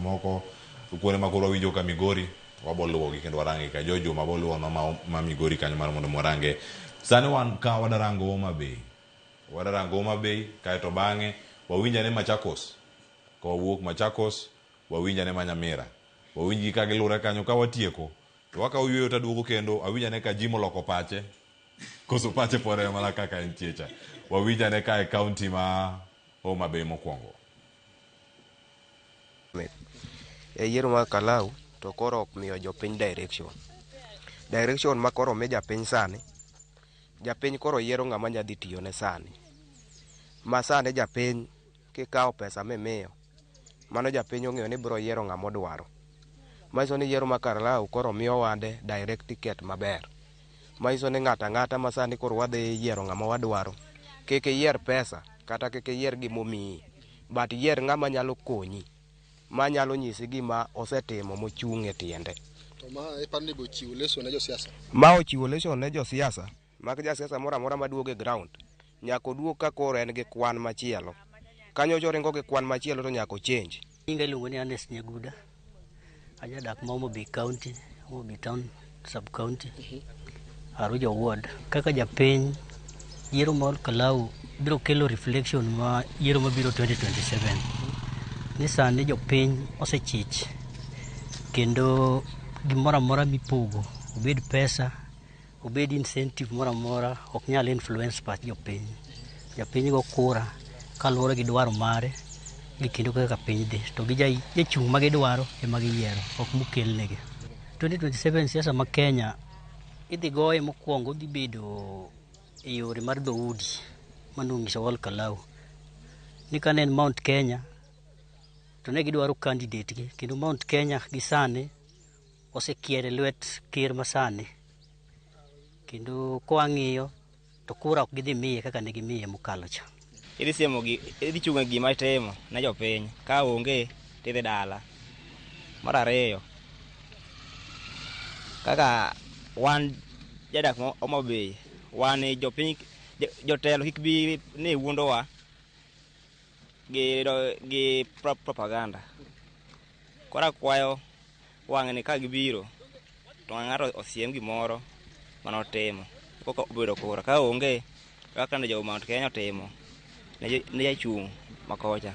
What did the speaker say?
moko kuonde ma koro wawinjo ka Migori waboluwogi kendo warange ka jo Juma boluwo ma Migori kanyo mar mondo warange. Sani wan ka wadarango Homa Bay. Wadarango Homa Bay kaeto bang'e wawinj ane Machakos. Ka wawuok Machakos wawinj ane ma Nyamira. Wawinj gi ka gilure kanyo ka watieko to wakawo yueyo taduogo kendo awinj ane ka Jim oloko pache. Koso pache pod en mana kaka entie cha. Wawinj ane ka e county ma Homa Bay mokwongo. E yiero mar Kalau to koro ok miyo jopiny direction. Direction ma koro mi japiny sani, japiny koro yiero ng'ama nya dhi tiyone sani. Ma sani japiny kikawo pesa mimiyo, mano japiny ong'eyo ni biro yiero ng'ama odwaro. Manyiso ni yiero ma Kalau koro miyo wande direct ticket maber. Manyiso ni ng'ato ang'ata ma sani koro wadhi yiero ng'ama wadwaro, kik iyier pesa kata kik iyier gimomiyi, but yier ng'ama nyalo konyi, manyalo nyisi gima osetimo mochung' e tiende. To ma iparo ni bochiwo leso ne josiasa? Ma ochiwo lesson ne josiasa, mak jasiasa moro amora maduogo e ground, nyaka oduog ka koro en gi kwan machielo. Kanyocha oringo gi kwan machielo to nyaka ochange. Nyinga iluongo ni Ernest Nyaguda. Ajadak ma Homa Bay County, Homa Bay Town Sub County, Arujo Ward. Kaka japiny, yiero mar Kalau biro kelo reflection ma yiero mabiro 2027. Ni sani jopiny osechich kendo gimoro amora mipogo, obed pesa, obed incentive moro amora, ok nyal influence pach jopiny. Japiny go kura kaluwore gi dwaro mare gi kendo kaka piny dhi. To gi jachung' ma gidwaro ema giyiero, ok mokelnegi. 2027 siasa ma Kenya idhi goye mokwongo odhi bedo e yore mar dhoudi manong'iso Ol Kalou. Ni kane en Mount Kenya to ne gidwaro candidate gi kendo Mount Kenya gi sani osekier e lwet ker masani. Kendo kwang'iyo to kura ok gidhi miye kaka ne gimiye mokalo cha. Idhi siemo gi, idhi chung' e gima itimo ne jopiny. Ka onge tidhi dala. Mar ariyo, kaka wan jadak ma Homa Bay, wan jopiny, jotelo kik bi ni wuondowa gi propaganda. Koro akwayo wang'ni ka gibiro to ng'ato osiem gimoro manotimo koka obedo kura. Ka onge kaka ne jo Mount Kenya otimo ne jachung' makocha.